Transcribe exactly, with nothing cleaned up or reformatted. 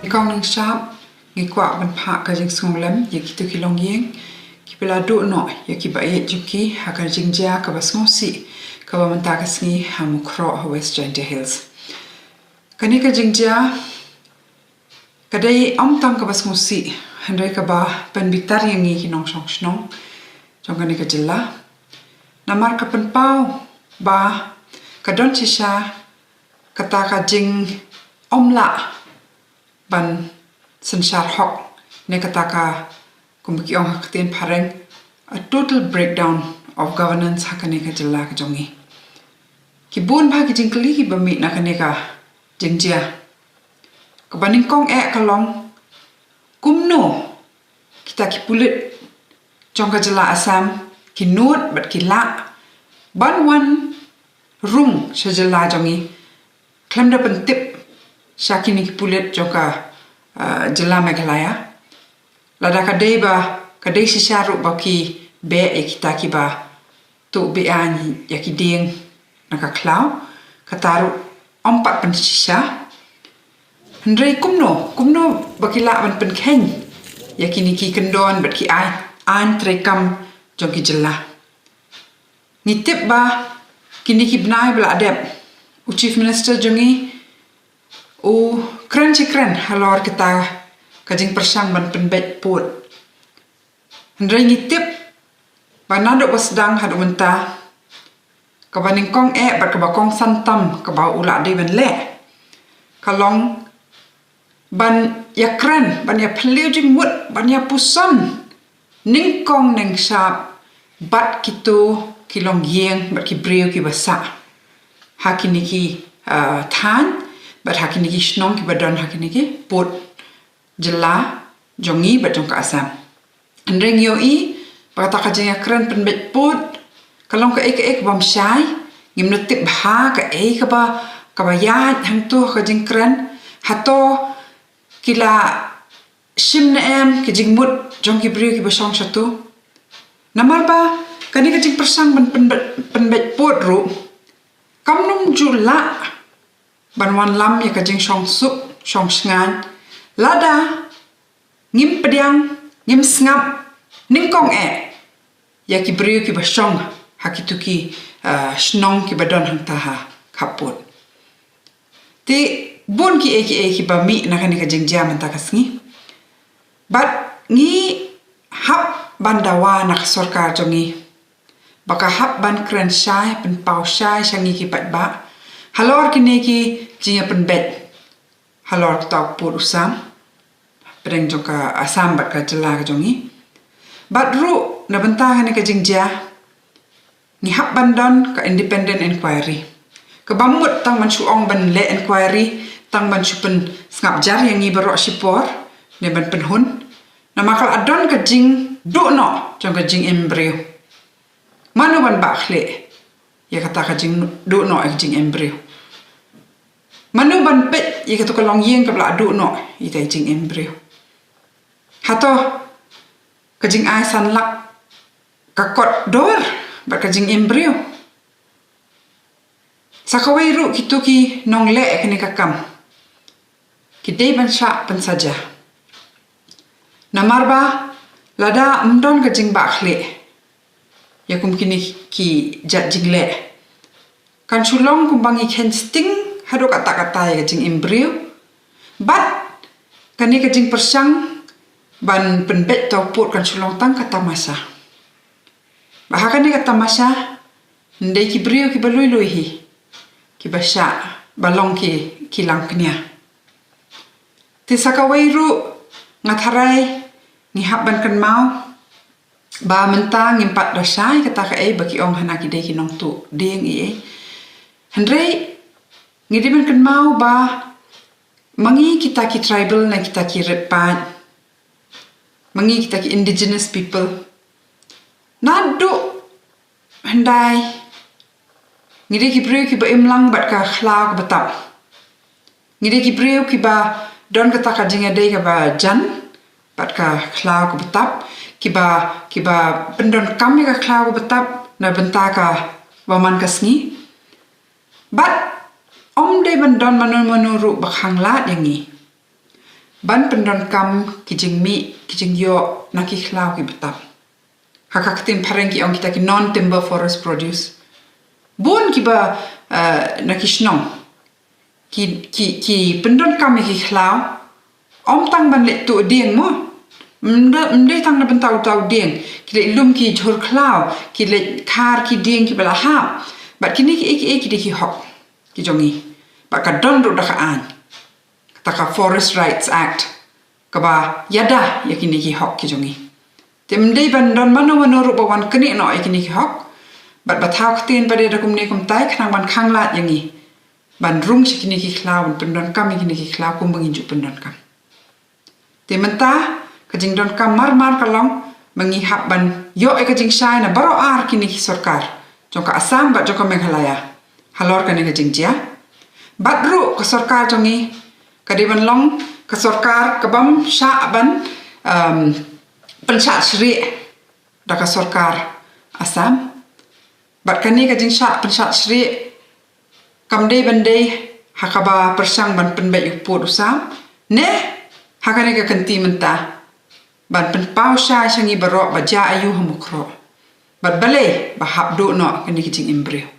Kong Ningshap, ngi kwah ban phah ka jingsngewlem ïa kito ki longïing kiba la duh noh ïa ki ba ïeit jong ki ha ka jingjia kaba sngewsih kaba mynta ka sngi ha Mukroh ha West Jaintia Hills. Kane ka jingjia ka dei ym tang kaba sngewsih, hynrei kaba pynbitar ïa ngi ki nongshong shnong jong kane ka jylla. Namar ka pynpaw ba ka don shisha kata ka jingymlah ban synshar hok, ne kata ka, kumba ki ong ha ka ktien phareng, a total breakdown of governance ha kane ka jylla ka jong ngi. Ki bun bha ki jingkylli kiba mih na kane ka jingjia. Kaba nyngkong eh ka long, kumno kita ki pulit jong ka jylla Assam ki nud bad ki lah ban wan rung sha jylla jong ngi khlem da pyntip sha kine ki pulit jong ka, ah, jylla Meghalaya. Lada ka dei ba, ka dei shisha ruh ba ki beh ïa kita kiba tuh beh-aiñ ïa ki dieng na ka khlaw, kata ruh ym pat pynshisha. Hynrei kumno, kumno ba ki lah ban pynkheiñ ïa kine ki kyndon bad ki aiñ, aiñ treikam jong ki jylla. Ngi tip ba kine ki bnai ba la dep, u Chief Minister jong ngi u kren shi kren halor kata ka jingpyrshang ban pynbeit pud. Hynrei ngi tip ba naduh ba sdang haduh mynta, kaba nyngkong eh bad kaba kongsan tam kaba u la dei ban leh, ka long ban ïakren, ban ïaphylliew jingmut, ban ïapuson nyngkong nyngshap bad kito ki longïing bad ki briew kiba sah ha kine ki, ah, thaiñ bad ha kine ki shnong kiba don ha kine ki pud jylla jong ngi bad jong ka Assam. Hynrei ngi ïohi ba kata ka jingïakren pynbeit pud ka long kaei kaei kaba ym shai, ngim da tip bha kaei kaba, kaba ïaid hangto ha ka jingkren, hato ki la shim ne em ki jingmut jong ki briew kiba shong shato. Namar ba kane ka jingpyrshang ban pynbeit, pynbeit pud ruh kam nym ju lah ban wanlam ïa ka jingshongsuk shongshngaiñ lada ngim pdiang, ngim sngap nyngkong eh ïa ki briew kiba shong ha kito ki, ah, shnong kiba don hangta ha khappud. Te bun kiei kiei kiba mih na kane ka jingjia mynta ka sngi. Bad ngi hap ban dawa na ka sorkar jong ngi ba ka hap ban kren shai, pynpaw shai sha ngi ki paidbah halor kine ki jingïapynbeit halor kata u pud u sam, pdeng jong ka Assam bad ka jylla ka jong ngi. Bad ruh na bynta kane ka jingjia ngi hap ban don ka independent inquiry. Kaba mut tang ban shu ong ban leh inquiry, tang ban shu pynsngap jar ïa ngi baroh shipor ne ban pynhun. Namar ka la don ka jingduh noh jong ka jingim briew. Mano ban bah khlieh ïa kata ka jingduh noh ïa ka jingim briew? Mano ban peit ïa kato ka longïing kaba la duh noh ïa ka jingim briew? Hato ka jingai san lak ka kot dor bad ka jingim briew? Sa kawei ruh kito ki nongleh kane ka kam ki dei ban shah pynsaja. Namar ba lada ym don ka jingbah khlieh ïa kum kine ki jait jingleh, kan shu long kumba ngi kheiñ sting haduh katta katta ïa ka jingim briew. Bad kane ka jingpyrshang ban pynbeit uta u pud kan shu long tang ka tamasha. Ba ha kane ka tamasha, ym dei ki briew kiba lui lui hi kiba shah ba long ki, ki langknia. Te sa kawei ruh nga tharai ngi hap ban kynmaw ba mynta ngim pat da shai kata kaei ba ki ong hana ki dei ki nongtuh dieng ei ei. Hynrei ngi dei ban kynmaw ba ma ngi kita ki tribal ne kita ki rit paid, ma ngi kita ki indigenous people, naduh hyndai ngi dei ki briew kiba im lang bad ka khlaw kaba tap. Ngi dei ki briew kiba don kata ka jingïadei kaba jan bad ka khlaw kaba tap, kiba, kiba pyndonkam ïa ka khlaw kaba tap na bynta kaba man ka sngi. Bad ym dei ban don mano mano ruh ba khang lad ïa ngi. ban pyndonkam ki jingmih, ki jingïoh na ki khlaw ki btap. Ha ka ktien phareng ki ong kita ki non-timber forest produce. Bun kiba, eh, na ki shnong ki, ki, ki pyndonkam ïa ki khlaw, ym tang ban leit tuh dieng mo. Ym dei, ym dei tang na bynta uta u dieng. Ki leit lum ki jhur khlaw, ki leit khar ki dieng kiba la hap. Bad kine kiei kiei ki dei ki hok ki jong ngi. Bad ka don ruh da ka aiñ, kata ka Forest Rights Act, kaba ïada ïa kine ki hok ki jong ngi. Te ym dei ban don mano mano ruh ba wan knieh noh ïa kine ki hok. Bad ba thaw ktien pat de da kumne kumtai, khnang ban khang lad ïa ngi ban rung sha kine ki khlaw, ban pyndonkam ïa kine ki khlaw kumba ngin ju pyndonkam. Te mynta ka jingdonkam mar mar ka long ba ngi hap ban ïoh ïa ka jingshai na baroh ar kine ki sorkar, jong ka Assam bad jong ka Meghalaya, halor kane ka jingjia. Bad ruh ka sorkar jong ngi ka dei ban long ka sorkar kabym shah ban, um, pynshad shrieh da ka sorkar Assam. Bad kane ka jingshah pynshad shrieh kam dei ban dei ha kaba pyrshang ban pynbeit u pud u sam, ne ha kane ka kynti mynta ban pynpaw shai sha ngi baroh ba jia aiu ha Mukroh. Bad balei ba hap duh noh kane ka jingim briew.